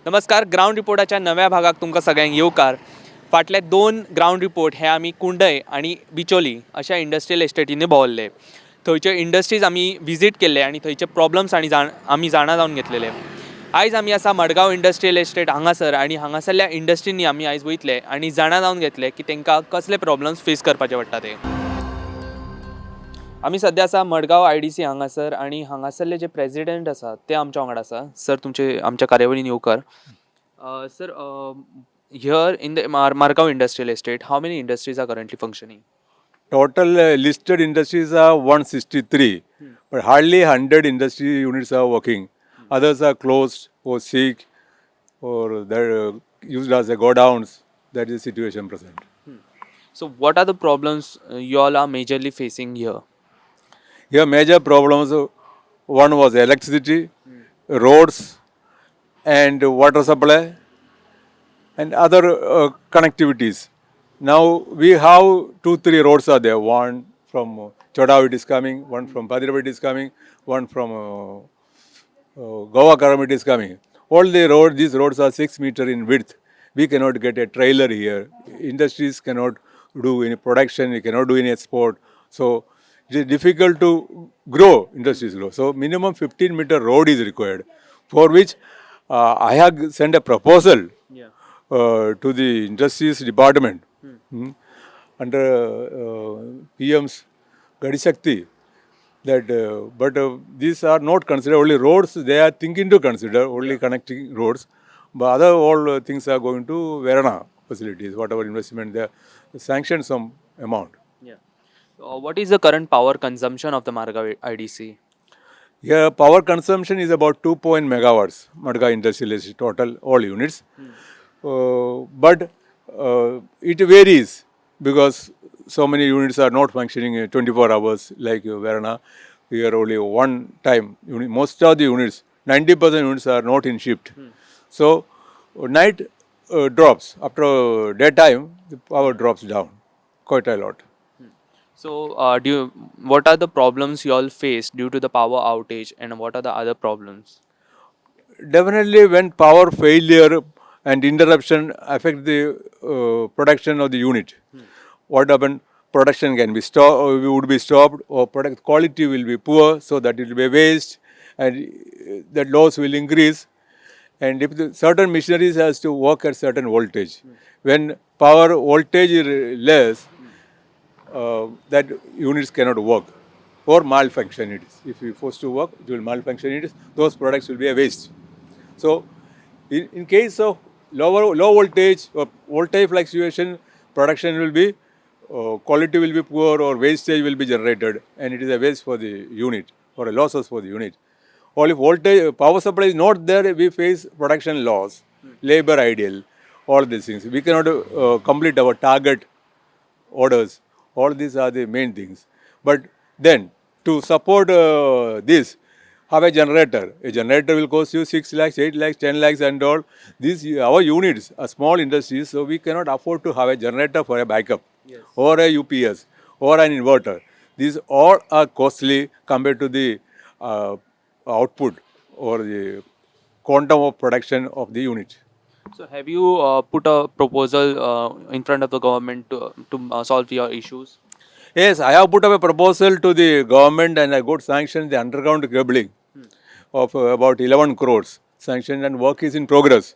नमस्कार, ग्रावंड रिपोर्टाच्या नव्या भागाक तुमकां सगळ्यांक येवकार. फाटले दोन ग्रावंड रिपोर्ट हे आमी कुंडय आनी बिचोली अशा इंडस्ट्रियल एस्टेटींनी भोंवल्ले. थंयच्यो इंडस्ट्रीज आमी विजीट केल्ले आनी थंयचे प्रॉब्लम्स आनी जाण आमी जाणा जावन घेतलेले. आयज आमी आसा मडगांव इंडस्ट्रियल एस्टेट हांगासर आनी हांगासरल्या इंडस्ट्रींनी आमी आयज वयतले आनी जाणा जावन घेतले की तांकां कसले प्रॉब्लम्स फेस करपाचे पडटा ते. आमी सद्या आसा मडगांव आयडीसी हांगासर आनी हांगासरले जे प्रेजिडेंट आसा ते आमच्या वांगडा आसा. सर, तुमचे आमच्या कार्यावळीन येवकार. Sir, here in the Margao Industrial Estate, how many industries are currently functioning? Total listed industries are 163, but hardly 100 industry units are working. Others are closed or sick or they're used as a godowns. That is the situation present. So what are the problems you all are majorly facing here? Here, major problems, one was electricity, roads, and water supply, and other connectivities. Now we have two, three roads are there. One from Chodao it is coming, one from Padirabat it is coming, one from Goa Karam it is coming. All the road, these roads are 6 meter in width. We cannot get a trailer here. Industries cannot do any production. We cannot do any export. So it is difficult to grow, industries grow. So minimum 15-meter road is required, for which I have sent a proposal to the industries department under PM's Gati Shakti that but these are not considered. Only roads they are thinking to consider, only connecting roads, but other all things are going to Verna facilities. Whatever investment they are sanctioned some amount. What is the current power consumption of the Margao IDC? Here power consumption is about 2 point megawatts, Madgaon Industrial Estate total all units. But it varies because so many units are not functioning 24 hours like Verna. Here only one time unit. Most of the units, 90% units are not in shift. So night drops. After daytime, the power drops down quite a lot. So, what are the problems you all face due to the power outage, and what are the other problems? Definitely, when power failure and interruption affect the production of the unit, what happen? Production can be stopped, would be stopped, or product quality will be poor, so that it will be a waste, and the loss will increase. And if the certain machineries has to work at certain voltage, when power voltage is less, that units cannot work or malfunction it is. If you force to work, it will malfunction it is. Those products will be a waste. So, in case of low voltage or voltage fluctuation, production will be quality will be poor or wastage will be generated, and it is a waste for the unit or a losses for the unit. Or if voltage power supply is not there, we face production loss, labor idle, all these things. We cannot complete our target orders. All these are the main things. But then to support this, have a generator. A generator will cost you 6 lakhs, 8 lakhs, 10 lakhs and all. These our units are small industries, so we cannot afford to have a generator for a backup or a UPS or an inverter. These all are costly compared to the output or the quantum of production of the unit. So, have you put a proposal in front of the government to solve your issues? Yes, I have put up a proposal to the government and I got sanctioned the underground cabling of about 11 crores sanctioned, and work is in progress.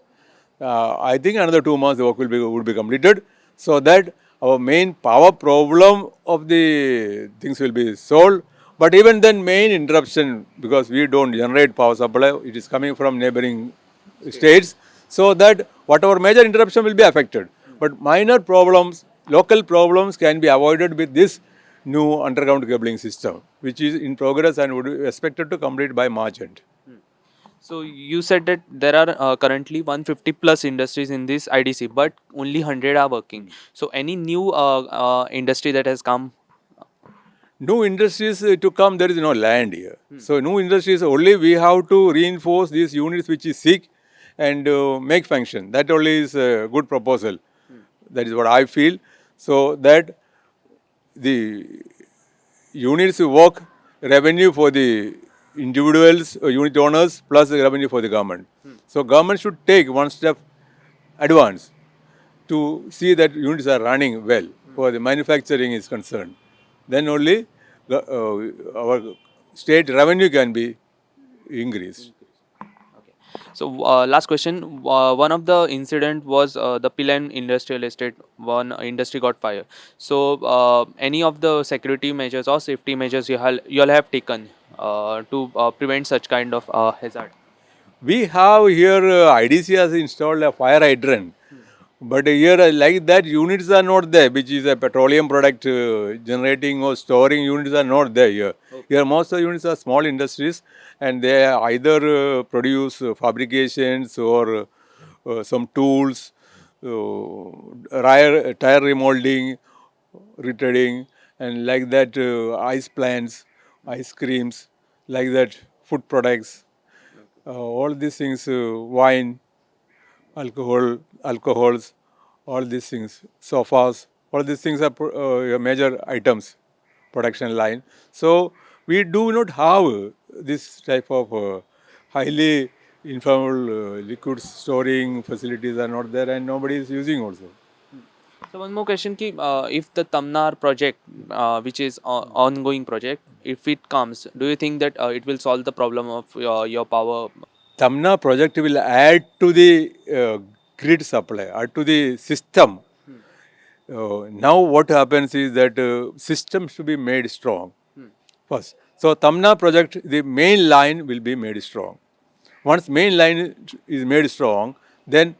I think another 2 months the work will be would be completed, so that our main power problem of the things will be solved. But even then, main interruption, because we don't generate power supply, it is coming from neighboring states, so that whatever major interruption will be affected. But minor problems, local problems can be avoided with this new underground cabling system, which is in progress and would be expected to complete by March end. So, you said that there are currently 150 plus industries in this IDC, but only 100 are working. So, any new industry that has come? New industries to come, there is no land here. So new industries, only we have to reinforce these units which is sick and make function. That only is a good proposal. That is what I feel. So that the units work, revenue for the individuals, unit owners, plus the revenue for the government. So government should take one step advance to see that units are running well for the manufacturing is concerned. Then only our state revenue can be increased. Okay. So last question. One of the incident was the Pilerne Industrial Estate. One industry got fire. So any of the security measures or safety measures you all have taken to prevent such kind of hazard? We have here IDC has installed a fire hydrant, but here like that units are not there, which is a petroleum product generating or storing units are not there here. Here most of the units are small industries, and they either produce fabrications or some tools, tire remolding, retreading, and like that ice plants, ice creams, like that food products. All these things, wine, alcohols, all these things, sofas, all these things are your major items, production line. So we do not have this type of highly inflammable liquid storing facilities are not there, and nobody is using also. So one more question, ki, if the Tamnar project, which is ongoing project, if it comes, do you think that it will solve the problem of your power? Tamna project will add to the grid supply, add to the system. Now what happens is that system should be made strong first. So Tamna project, the main line will be made strong. Once main line is made strong, then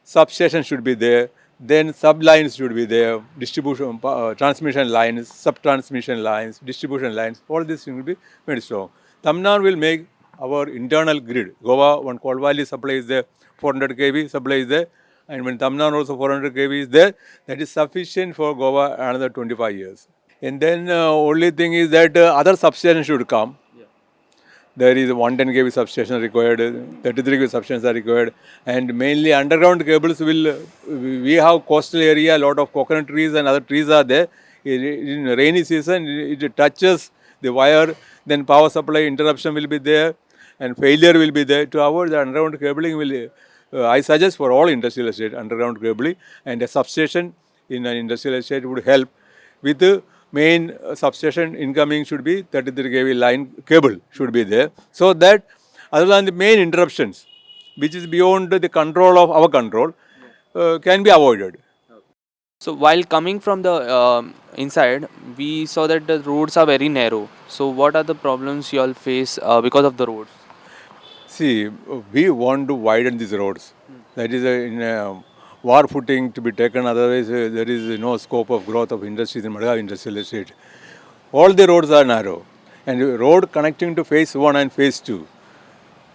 substation should be there, then sub lines should be there, distribution, transmission lines, sub-transmission lines, distribution lines, all these things will be made strong. Tamnar will make our internal grid. Goa, one Colvale supply is there, 400 kV supply is there, and when Tamnar also 400 kV is there, that is sufficient for Goa another 25 years. And then only thing is that other substation should come. There is 110 kV substation required, 33 kV substations are required, and mainly underground cables will, we have coastal area, a lot of coconut trees and other trees are there. In rainy season, it touches the wire, then power supply interruption will be there and failure will be there. To avoid the underground cabling will, I suggest for all industrial estate, underground cabling and a substation in an industrial estate would help. With the main substation incoming should be 33 kV line cable should be there, so that other than the main interruptions, which is beyond the control of our control, can be avoided. So while coming from the inside, we saw that the roads are very narrow. So what are the problems you all face because of the roads? See, we want to widen these roads. That is in a war footing to be taken, otherwise there is no scope of growth of industries in Madgaon Industrial Estate. All the roads are narrow, and the road connecting to phase 1 and phase 2,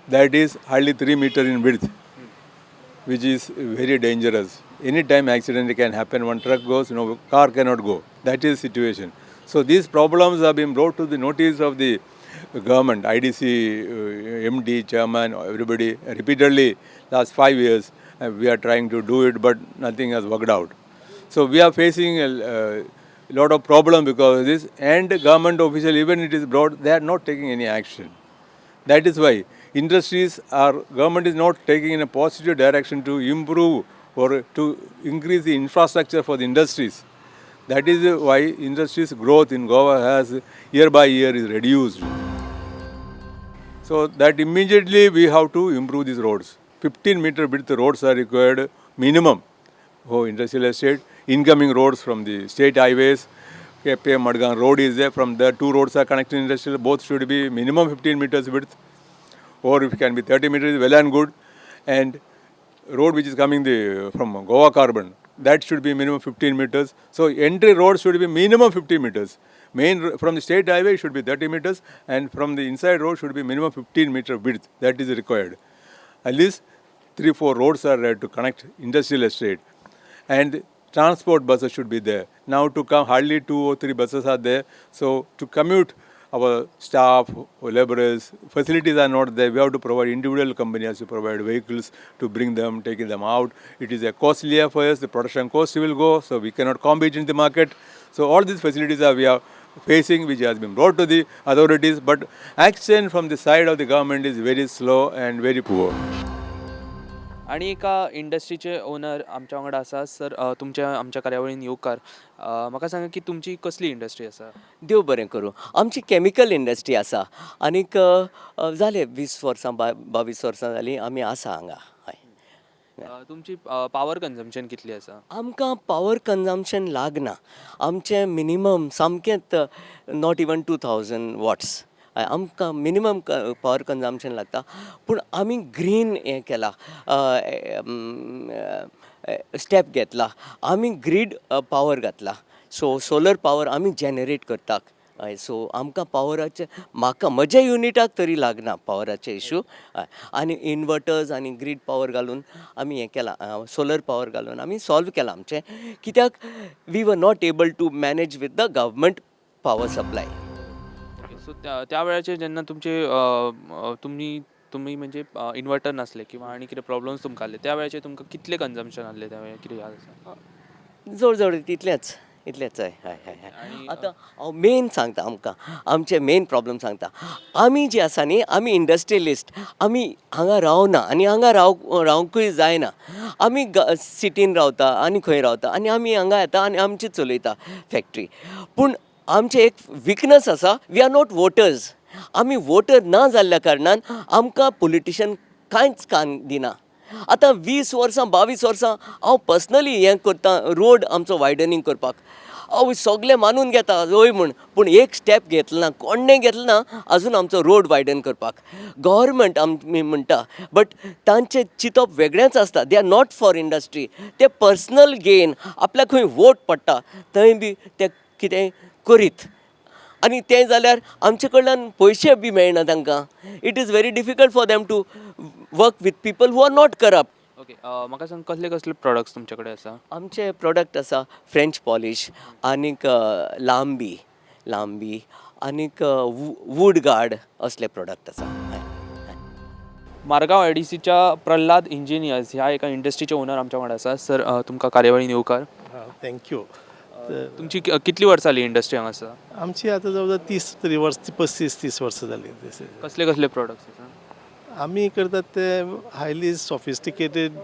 that is hardly 3 meter in width, which is very dangerous. Anytime accident can happen, one truck goes, no car cannot go. That is the situation. So these problems have been brought to the notice of the government, IDC, MD, chairman, everybody, repeatedly last 5 years, we are trying to do it, but nothing has worked out. So we are facing a lot of problem because of this, and government official, even it is brought, they are not taking any action. That is why government is not taking in a positive direction to improve or to increase the infrastructure for the industries. That is why industries growth in Goa has year by year is reduced. So that immediately we have to improve these roads. 15 meter width roads are required minimum for industrial estate. Incoming roads from the state highways, KPM Madgaon road is there, from there 2 roads are connected industrial, both should be minimum 15 meters width, or if it can be 30 meters, well and good. And road which is coming from Goa Carbon, that should be minimum 15 meters. So entry road should be minimum 50 meters. Main from the state highway should be 30 meters, and from the inside road should be minimum 15 meter width. That is required. At least 3-4 roads are there to connect industrial estate, and transport buses should be there. Now to come hardly 2 or 3 buses are there. So to commute our staff, laborers, facilities are not there. We have to provide, individual companies to provide vehicles to bring them, taking them out. It is a costlier for us, the production cost will go, so we cannot compete in the market. So all these facilities are, we are facing, which has been brought to the authorities, but action from the side of the government is very slow and very poor. आनी एका इंडस्ट्रीचे owner आमच्या वांगडा आसा. Sir, तुमच्या आमच्या कार्यावळीन येवकार. म्हाका सांगा की तुमची कसली इंडस्ट्री आसा? देव बरें करूं. आमची कॅमिकल इंडस्ट्री आसा आनीक जालें 20 वर्सां, 22 वर्सां जालीं आमी आसा हांगा, हय. तुमची पावर कन्जम्पशन कितली आसा? आमकां पावर कन्जम्पशन लागना. आमचें मिनिमम सामकेंच, not even 2000 watts आमकां मिनिमम पावर कन्जम्पशन लागता. पूण आमी ग्रीन हें केलां, स्टेप घेतला. आमी ग्रीड पावर घातला, सो सोलर पावर आमी जनरेट करतात, हय. सो आमकां पावराचें, म्हाका म्हज्या युनिटाक तरी लागना पावराचें इशू, हय. आनी इनवर्टर्स आनी ग्रीड पावर घालून आमी हें केलां, सोलर पावर घालून आमी सॉल्व केलां आमचें, कित्याक we were not able to manage with the government power supply. Okay, so त्या त्या वेळाचेर जेन्ना तुमचे तुमी तुमी म्हणजे इन्वर्टर नासले किंवा आनी कितें प्रॉब्लम्स तुमकां आसले, त्या वेळाचेर तुमकां कितलें कन्जम्पशन आहलें? त्या वेळार कितें याद आसा? जवळ जवळ तितलेंच, इतलेंच, हय. आतां हांव मेन सांगता आमकां, आमचे मेन प्रॉब्लम सांगता. आमी जे आसा न्ही, आमी इंडस्ट्रियलिस्ट. आमी हांगा रावना आनी हांगा रावंकूय जायना. आमी सिटीन रावता आनी खंय रावता आनी आमी हांगा येता आनी आमची चलयता फॅक्ट्री. पूण आमचें एक विकनस आसा, we are not voters. आमी वोटर ना जाल्ल्या कारणान आमकां पोलिटिशन कांयच कान दिना. आतां 20 वर्सां, 22 वर्सां हांव पर्सनली हें करतां, रोड आमचो वायडनींग करपाक. हांव सगळें मानून घेता, हय म्हूण, पूण एक स्टेप घेतलो ना, कोणें घेतलो ना अजून आमचो रोड वायडन करपाक. गव्हर्मेंट आमी म्हणटा, बट तांचें चिंतप वेगळेंच आसता. They are not for industry. ते पर्सनल गेन, आपल्याक खंय वोट पडटा थंय बी ते कितेंय करीत आनी तें जाल्यार आमचे कडल्यान पयशे बी मेळना तांकां. It is very difficult for them to work with people who are not corrupt. Okay, म्हाका सांग, कसले कसले प्रोडक्ट्स तुमचे कडेन आसा? आमचे प्रोडक्ट आसा फ्रेंच पॉलीश आनीक लांबी लांबी आनीक वूड गार्ड, असले प्रोडक्ट आसा, हय. मारगांव आयडीसीच्या प्रल्हाद इंजिनियर्स ह्या एका इंडस्ट्रीचे ओनर आमच्या वांगडा आसा. सर, तुमकां कार्यावळीन येवकार. Thank you. तुमची कितली वर्सां जाली इंडस्ट्री हांगा आसा? आमची आतां जवळ जवळ 30 तरी वर्स, 35-30 वर्सां जालीं. कसले कसले प्रोडक्ट्स आसा? आमी करतात ते highly sophisticated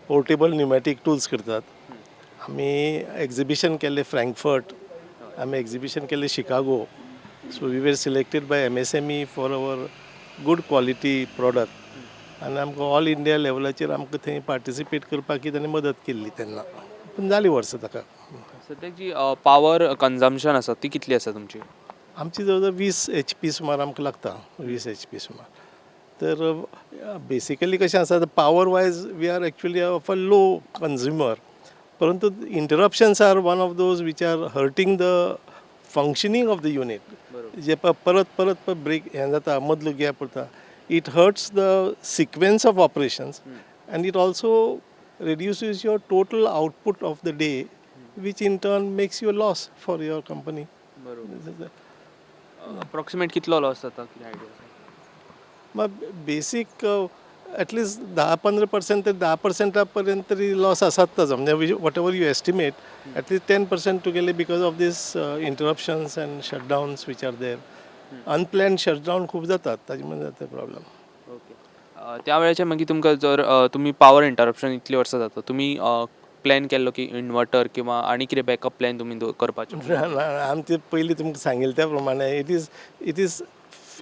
portable pneumatic tools करतात. आमी एक्झिबिशन केल्लें फ्रँकफर्ट, आमी एक्झिबिशन केल्लें Chicago. So we were selected by MSME for our good quality product आनी आमकां ऑल इंडिया लेवलाचेर आमकां थंय पार्टिसिपेट करपाक तांणी मदत केल्ली तेन्ना. पूण जालीं वर्सां ताका. सद्याक जी पावर कन्जम्पशन आसा ती कितली आसा तुमची? आमची जवळ जवळ 20 एचपी सुमार आमकां लागता, 20 एचपी सुमार. तर बेसिकली कशें आसा, power wise we are actually of a low consumer, परंतु interruptions are one of those which are hurting the functioning of the unit. जे परत परत ब्रेक हें जाता, मदलो गॅप उरता, it hurts the sequence of operations and it also reduces your total output of the day, which in turn makes you a loss for your company. बरोबर. Approximate कितलो loss जाता, कितें आयडिया आसा? मग basic at least 10-15% ते 10 पर्सेंटा पर्यंत तरी loss आसात. म्हणजे whatever you estimate, at least 10% तुगेले because of this interruptions and shutdowns which are there. Unplanned shutdown खूब जातात, ताजे मदीं जाता प्रॉब्लम. ओके, त्या वेळाचेर मागीर तुमकां जर तुमी पावर इंटरप्शन इतली वर्सां जाता, तुमी प्लॅन केल्लो की इन्वर्टर किंवा आनी कितें बॅकअप प्लॅन तुमी करपाचें? ना, आमचे पयलीं तुमकां सांगिल्लें त्या प्रमाणे it is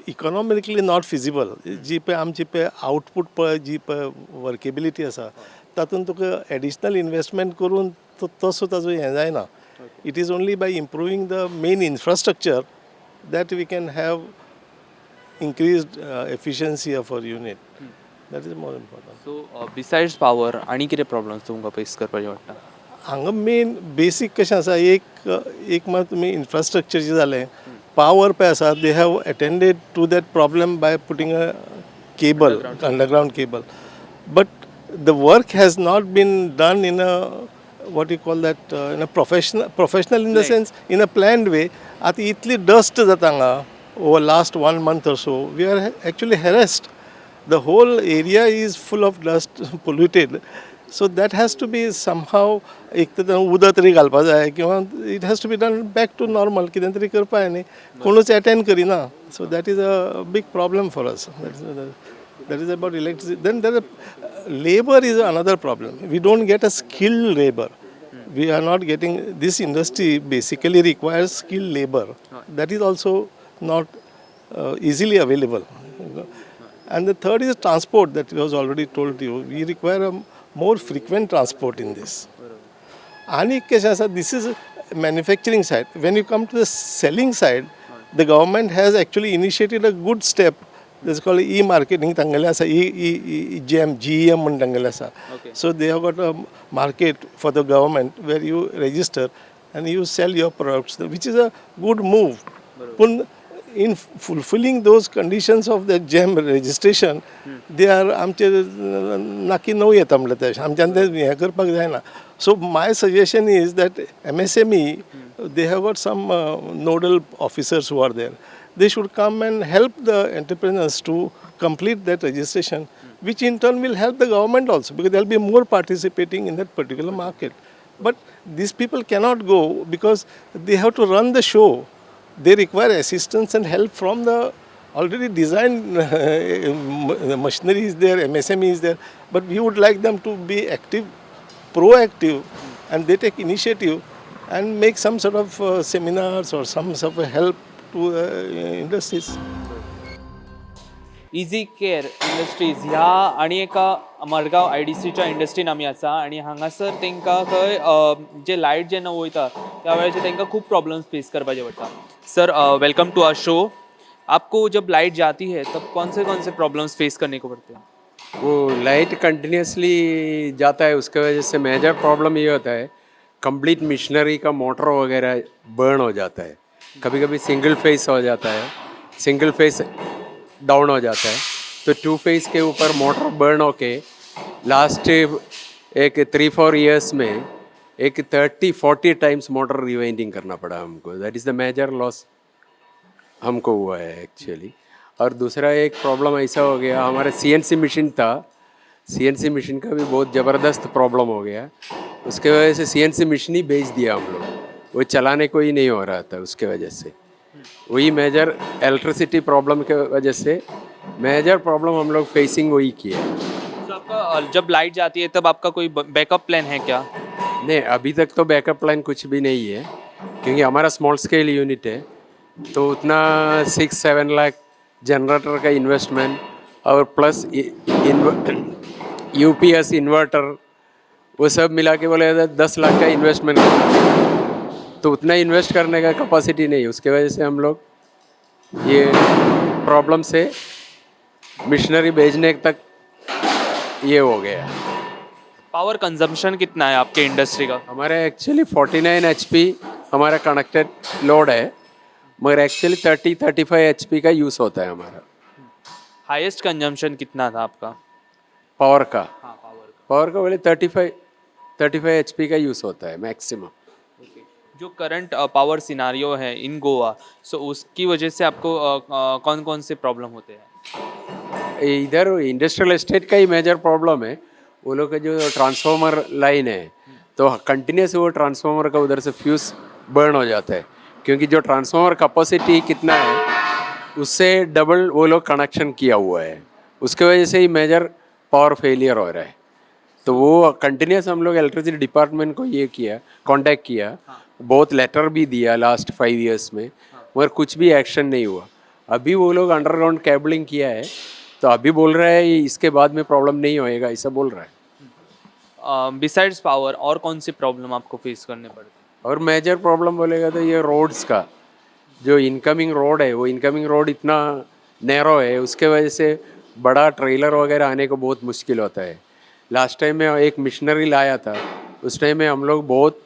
economically not feasible. जी पळय आमची पळय आउटपूट पळय, जी पळय वर्केबिलिटी आसा, तातूंत तुका एडिशनल इन्वेस्टमेंट करून तसो ताजो हें जायना. It is only by improving the main infrastructure that we can have increased efficiency of our unit. That is more important. So besides power आनी कितें प्रॉब्लम्स तुमकां फेस करपाचे पडटा? हांगा मेन बेसीक कशें आसा, एक एक मात तुमी इन्फ्रास्ट्रक्चर जालें. पावर पळय आसा, they have attended to that problem by putting a cable, underground cable, but the work has not been done in a, what you call that, in a professional, in the sense, in a planned way. आतां इतली dust जाता हांगा, over last one month or so we are actually harassed. The whole area is full of dust, polluted. So that has to be somehow, एक तर उदक तरी घालपा जाय किंवा it has to be done back to normal, कितें तरी करपा जाय न्ही. कोणूच एटेंड करिना. So that is a big problem for us. That is about electricity. Then there labour is another problem. We don't get a skilled labour. We are not getting. This industry basically requires skilled labor. That is also not easily available. And the third is transport, that was already told you. We require a more frequent transport in this. आनी कशें आसा, this is manufacturing side. When you come to the selling side, the government has actually initiated a good step. This called e marketing तांगेलें आसा, E E GeM GEM म्हूण तांगेलें आसा. So they have got a market for the government where you register and you sell your products, which is a good move. पूण in fulfilling those conditions of the GeM registration, they are आमचे नाकी नऊ येता म्हणल्यार तें आमच्यान तें हें करपाक जायना. So my suggestion is that MSME, they have got some nodal officers who are there. They should come and help the entrepreneurs to complete that registration, which in turn will help the government also, because there will be more participating in that particular market. But these people cannot go because they have to run the show. They require assistance and help from the already designed machinery is there, MSME is there, but we would like them to be active, proactive, and they take initiative and make some sort of seminars or some sort of help to industries. Easy care industries ह्या आनी एका मडगांव आयडीसीच्या इंडस्ट्रीन आमी आसा आनी हांगासर तांकां खंय जे light जेन्ना वयता त्या वेळाचेर तांकां खूब प्रॉब्लम्स फेस करपाचे पडटा. Sir, welcome to our show. आपको जब लाइट जाती है तब कौन से प्रॉब्लम्स फेस करने को पड़ते हैं? वो लाइट कंटिन्यूसली जाता है, उसके वजह से मेजर प्रॉब्लम ये होता है, कंप्लीट मशीनरी का मोटर वगैरह बर्न हो जाता है. कभी कभी सिंगल फेस हो जाता है, सिंगल फेस डाउन हो जाता है, तो टू फेस के ऊपर मोटर बर्न होके लास्ट एक 3-4 इयर्स में एक 30-40 टाइम्स मोटर रिवाइंडिंग करना पड़ा हमको. That is the major loss हमको हुआ है एक्चुअली. और दूसरा एक प्रॉब्लम ऐसा हो गया, हमारा सीएनसी मशीन था, सीएनसी मशीन का भी बहुत ज़बरदस्त प्रॉब्लम हो गया. उसके वजह से सीएनसी मशीन ही बेच दिया हम लोग. वो चलाने को ही नहीं हो रहा था. उसके वजह से वही मेजर इलेक्ट्रिसिटी प्रॉब्लम के वजह से मेजर प्रॉब्लम हम लोग फेसिंग वही किया. तो आपका जब लाइट जाती है तब आपका कोई बैकअप प्लान है क्या? नहीं, अभी तक तो बैकअप प्लान कुछ भी नहीं है, क्योंकि हमारा स्मॉल स्केल यूनिट है, तो उतना 6-7 लाख जनरेटर का इन्वेस्टमेंट और प्लस यूपीएस इन्वर्टर, वो सब मिला के बोले तो 10 लाख का इन्वेस्टमेंट करना, तो उतना इन्वेस्ट करने का कैपेसिटी नहीं है. उसके वजह से हम लोग ये प्रॉब्लम से मशीनरी भेजने तक ये हो गया. पावर कंजम्पशन कितना है आपके इंडस्ट्री का? हमारे एक्चुअली 49 एचपी हमारा कनेक्टेड लोड है, मगर एक्चुअली 30-35 एचपी का यूज़ होता है हमारा. हाईएस्ट कंजम्पशन कितना था आपका? पावर का? हाँ, पावर का. पावर का बोले 35-35 एचपी का यूज़ होता है मैक्सिमम. ओके, जो करंट पावर सिनारियो है इन गोवा, सो उसकी वजह से आपको कौन कौन से प्रॉब्लम होते हैं? इधर इंडस्ट्रियल एस्टेट का ही मेजर प्रॉब्लम है. वो लोग का जो ट्रांसफार्मर लाइन है, तो कंटिन्यूस वो ट्रांसफार्मर का उधर से फ्यूज़ बर्न हो जाता है, क्योंकि जो ट्रांसफार्मर कैपेसिटी कितना है, उससे डबल वो लोग कनेक्शन किया हुआ है. उसके वजह से ही मेजर पावर फेलियर हो रहा है. तो वो कंटिन्यूस हम लोग इलेक्ट्रिसिटी डिपार्टमेंट को ये किया, कांटेक्ट किया, बहुत लेटर भी दिया लास्ट 5 इयर्स में, मगर कुछ भी एक्शन नहीं हुआ. अभी वो लोग अंडरग्राउंड केबलिंग किया है, तो अभी बोल रहा है इसके बाद में प्रॉब्लम नहीं होएगा, ऐसा बोल रहा है. बिसाइड्स पावर और कौन सी प्रॉब्लम आपको फेस करने पड़ती है? और मेजर प्रॉब्लम बोलेगा तो ये रोड्स का, जो इनकमिंग रोड है, वो इनकमिंग रोड इतना नैरो है, उसके वजह से बड़ा ट्रेलर वगैरह आने को बहुत मुश्किल होता है. लास्ट टाइम में एक मशीनरी लाया था, उस टाइम में हम लोग बहुत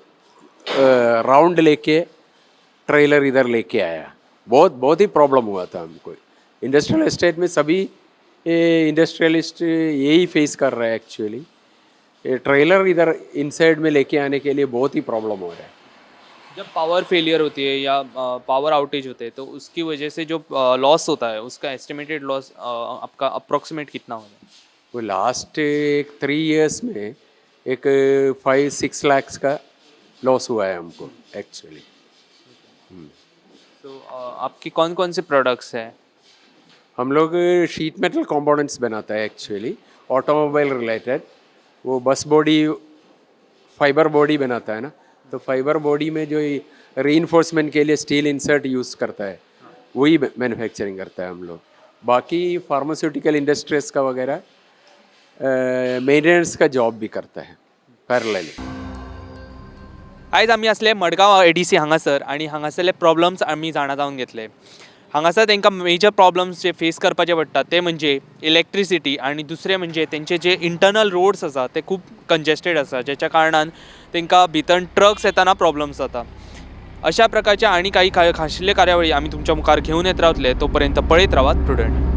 राउंड लेके ट्रेलर इधर लेके आया. बहुत बहुत ही प्रॉब्लम हुआ था हमको. इंडस्ट्रियल एस्टेट में सभी इंडस्ट्रियलिस्ट यही फेस कर रहे हैं एक्चुअली. ट्रेलर इधर इनसाइड में लेके आने के लिए बहुत ही प्रॉब्लम हो रहा है. जब पावर फेलियर होती है या पावर आउटेज होते हैं, तो उसकी वजह से जो लॉस होता है, उसका एस्टिमेटेड लॉस आपका अप्रोक्सीमेट कितना होता है? वो लास्ट एक 3 इयर्स में एक 5-6 लाख्स का लॉस हुआ है हमको एक्चुअली। सो आपकी कौन कौन से प्रोडक्ट्स हैं? हम लोग शीट मेटल कंपोनेंट्स बनाता है एक्चुअली, ऑटोमोबाइल रिलेटेड। वो बस बॉडी, फाइबर बॉडी बनाता है ना, तो फाइबर बॉडी में जो री के लिए स्टील इंसर्ट यूज़ करता है, वही मैन्युफैक्चरिंग करता है हम लोग। बाकी फार्मास्यूटिकल इंडस्ट्रीज़ का वगैरह मेंटेनेंस का जॉब भी करता है पैरेलली। आयज आमी आसले मडगांव एडीसी हांगासर आनी हांगासरले प्रॉब्लम्स आमी जाणा जावन घेतले। हांगासर तांकां मेजर प्रॉब्लम्स जे फेस करपाचे पडटा ते म्हणजे इलेक्ट्रिसिटी आनी दुसरें म्हणजे तेंचे जे इंटरनल रोड्स आसा ते खूब कंजेस्टेड आसा, जेच्या कारणान तांकां भितर ट्रक्स येतना प्रॉब्लम्स जाता। अशा प्रकारच्या आनी काही खाशिल्ले कार्यावळी आमी तुमच्या मुखार घेवन येत रावतले। तो पर्यंत पळयत रावात प्रुडंट।